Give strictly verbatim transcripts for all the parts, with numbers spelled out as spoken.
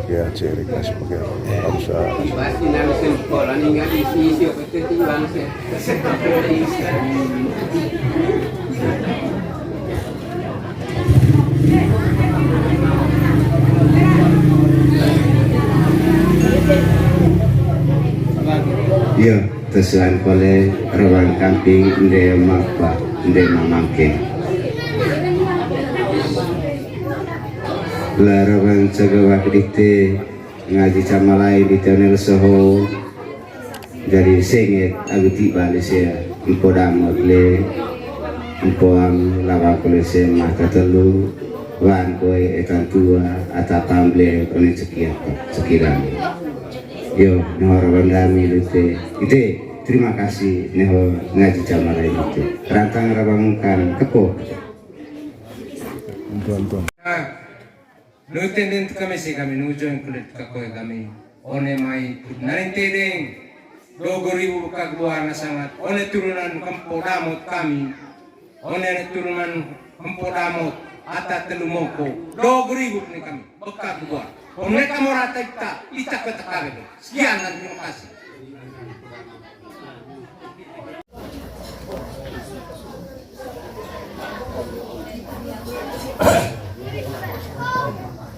pakai Aceh, Erik masih pakai Arab. Harus, ah, Iya, tesuan kole rawang kamping nde mapa, nde mamangke. La rawang cagawak dite, ngaji camalain dite onel soho. Jadi senget agu tiba le sia, empo damot le, empo am lawa kole sia mata telu, wan koe etan tua, ata pamble, one cekiat, cekiran. Yo, nohor bandami lute. Ite, terima kasih, neho ngaji camalain ite. Rantang rabang kan, kepo. Tuan, tuan. Nutenden tu kami se kami nujoin kulit kakoe kami. One mai put narin tedeng. Dogo ribu beka gua na sangat. One turunan kempo damot kami. One turunan kempo damot. Ata telu moko. Dogo ribu ni kami. Beka gua. One kamorata ita. Ita kota kami. Sekian dan terima kasih.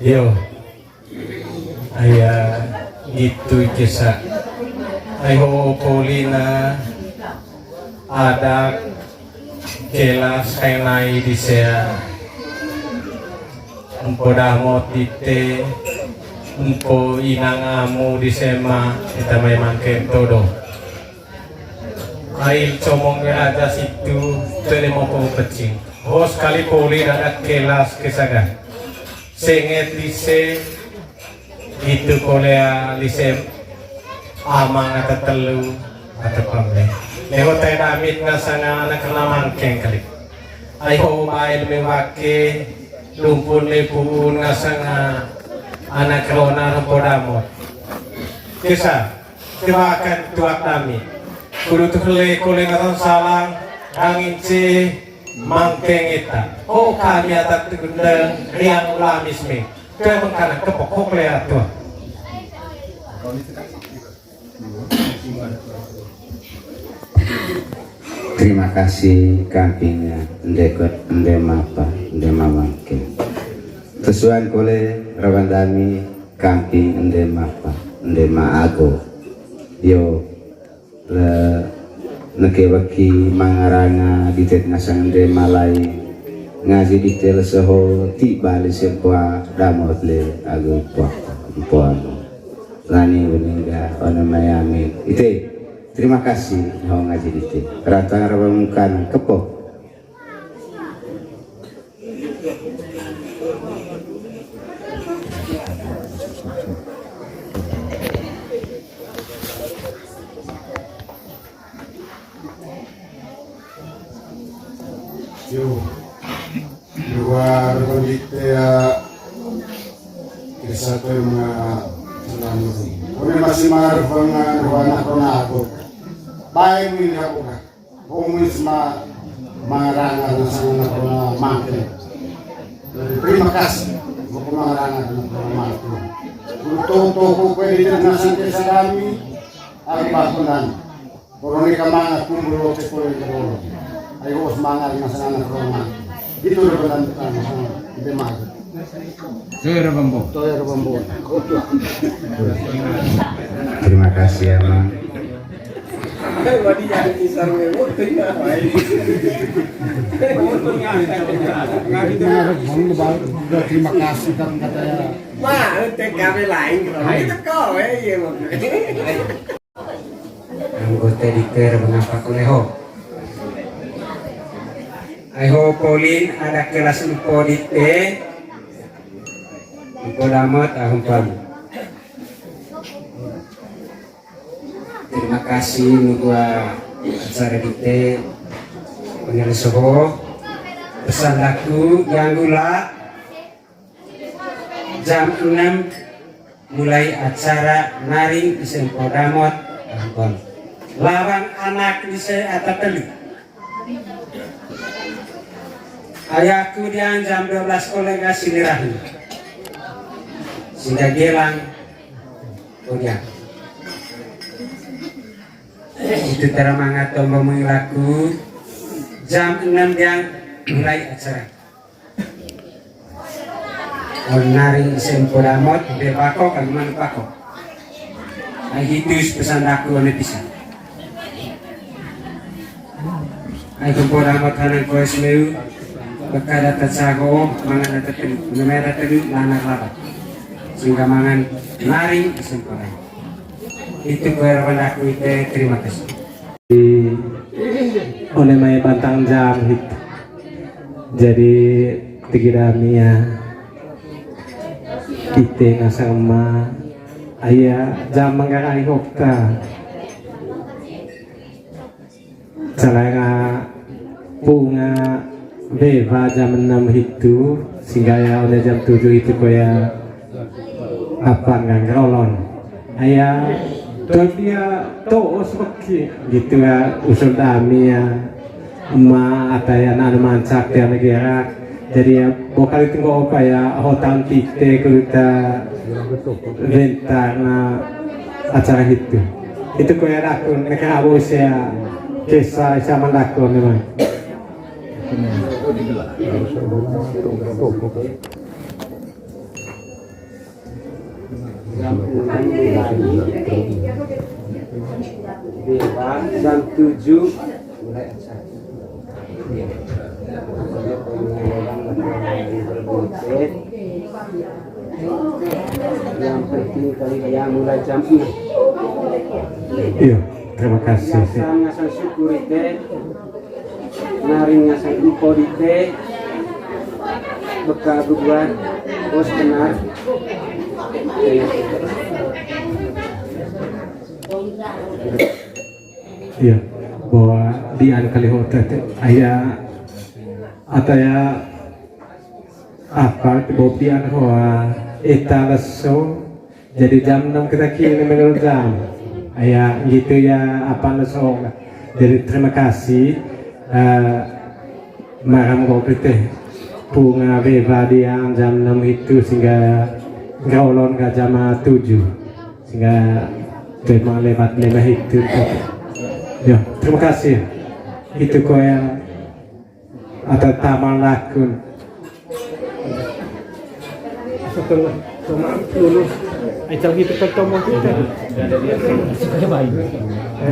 Yo. Aya gitu jesa. Ai ho polina adak kelas kainai di sea. Empo damot ite, empo inang amu di sema, ita mai mangken todo. Ail comong raja situ, tele mopo pecing. Hos kali poli dadak kelas kesaga. Senget lise, gitu kolea lise amang ata telu, ata pamle. Neho tai damit ngasanga anak kena mangkeng kali. Ai ho bail mewake, lumpun lepuun ngasanga anak rona rempo damot. Kesa, kewakan tuak dami. Kudu tukele kole ngasang salang, angin ce, mangkeng ita. Ho kami atat gendeng, riang ulamis me. Kue mengkana kepok ho kole atua. Terima kasih kampingnya, ndekot, ndemapa, ndemamangke. Tesuan kole rawan dami kamping ndemapa, ndemaago. Yo, le, neke weki mangaranga ditet ngasang ndemalai. Ngaji dite lesoho tiba le sempoa damot le ago poa, poa. Lani weningga, one mai amin. Ite, terima kasih, ho ngaji dite. Rantang rawa mungkan, kepok. Yo. Luar bendite ya. Kesa tu mga selalu. Kone masih marfeng ruana kona aku. Baik ini aku kah. Komunis ma maranga na sana kona mangke. Jadi, terima kasih. Buku maranga na kona mangke. Untuk toko kue di nasi desa kami. Aku bakunan. Korone ka manga kumpul lote kole ke bolo. Ayo os manga dengan sana na kona mangke. Gitu udah benar-benar. Ide mangke. Toyoro Bambu. Toyoro Bambu. Terima kasih ya, Mang. Terima kasih kan katanya. Wah, T K W lain, kalau itu kau, eh, iya, Bang. Anggota dikir mengapa kuleho. Aiho Pauline ada kelas empat di T. Empat amat ahumpan. Terima kasih nubua acara di T. Pengen soho. Pesan aku yang gula. Jam enam mulai acara naring isen podamot. Ampun. Lawang anak ise ata telu. Ayahku diang jam dua belas kolega sinirahi. Sida gelang kodia. Itu tera mangat tombo mengilaku jam enam diang mulai acara. Onari sempo damot, be bako, kan man bako. Ai hitus pesan daku one pisan. Ai kempo damot hanang koes meu, bekada tetsago, mangan tetelu, menemai tetelu, lanar laba. Sehingga mangan nari sempo damot. Itu koe rawan daku ite, terima kasih. One mai bantang jam hit. Jadi tigi dami ya. Ite ngasang ma aya jam manggarai hokta. Calanga punga beba jam enam hitu, sehingga ya one jam tujuh hitu koya. Apa nggak ngerolon. Aya, to dia, to os weki. Gitu ya, usul dami ya. Emak, ata ya, anak mancak ya, negara. Jadi ya, bokal itu nggak apa ya, hotan tite, keluta, bentar, na acara itu. Itu koya dakun, negara bos ya, kesa, sama dakun memang. Jam tujuh mulai acara. Yang penting kali dia mulai jam enam. Iya. Terima kasih. Biasa ngasan syukur ite, naring ngasan empo dite, beka gubuat, bos benar. Iya, bahwa di an kali hotel te, aya, atau ya, apa, bahwa di an hoa, eta leso, jadi jam enam kita kini menurut jam. Ya, gitu ya, apa, leso. Jadi terima kasih, eh, maram kopi teh. Punga beba di an jam enam itu sehingga gaulon ga jam tujuh. Sehingga memang lewat lewat itu. Ya, terima kasih. Itu kok yang atau taman lakun. Setelah cuma lulus, eh, jam itu kan tomo kita. Ya.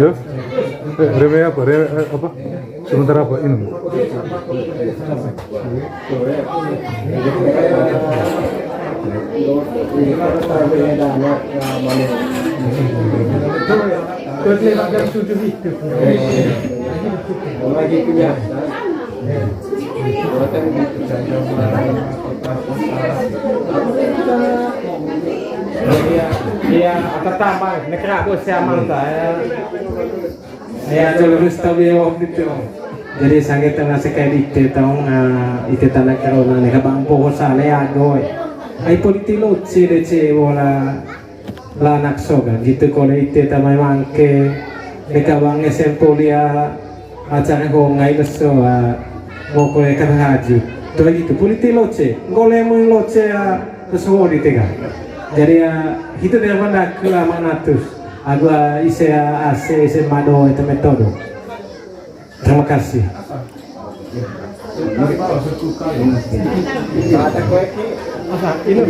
Eh, reme apa? Reme, eh, apa? Sementara apa? Ini. Terus lewat jam tujuh itu. Lagi punya. Iya, iya, atas tambah, negara bos ya, mantap, ya. Ya, jolo Rustawi waktu itu. Jadi, sangat tengah sekali ite tong, eh, ite tanah corona nih, kabang poho sale agoy. Ai politik loce dece bola. Lanak soga gitu kole ite tamai mangke, deka bang S M kuliah, acara ho ngai leso, ah, mau kole kan haju. Tuh gitu, puliti loce, ngole mui loce, ah, leso di tega. Jadi, ah, itu dia pada kela manatus. Agu, ah, ise, ah, A C, ise mado, itu metodo. Terima kasih. Ini.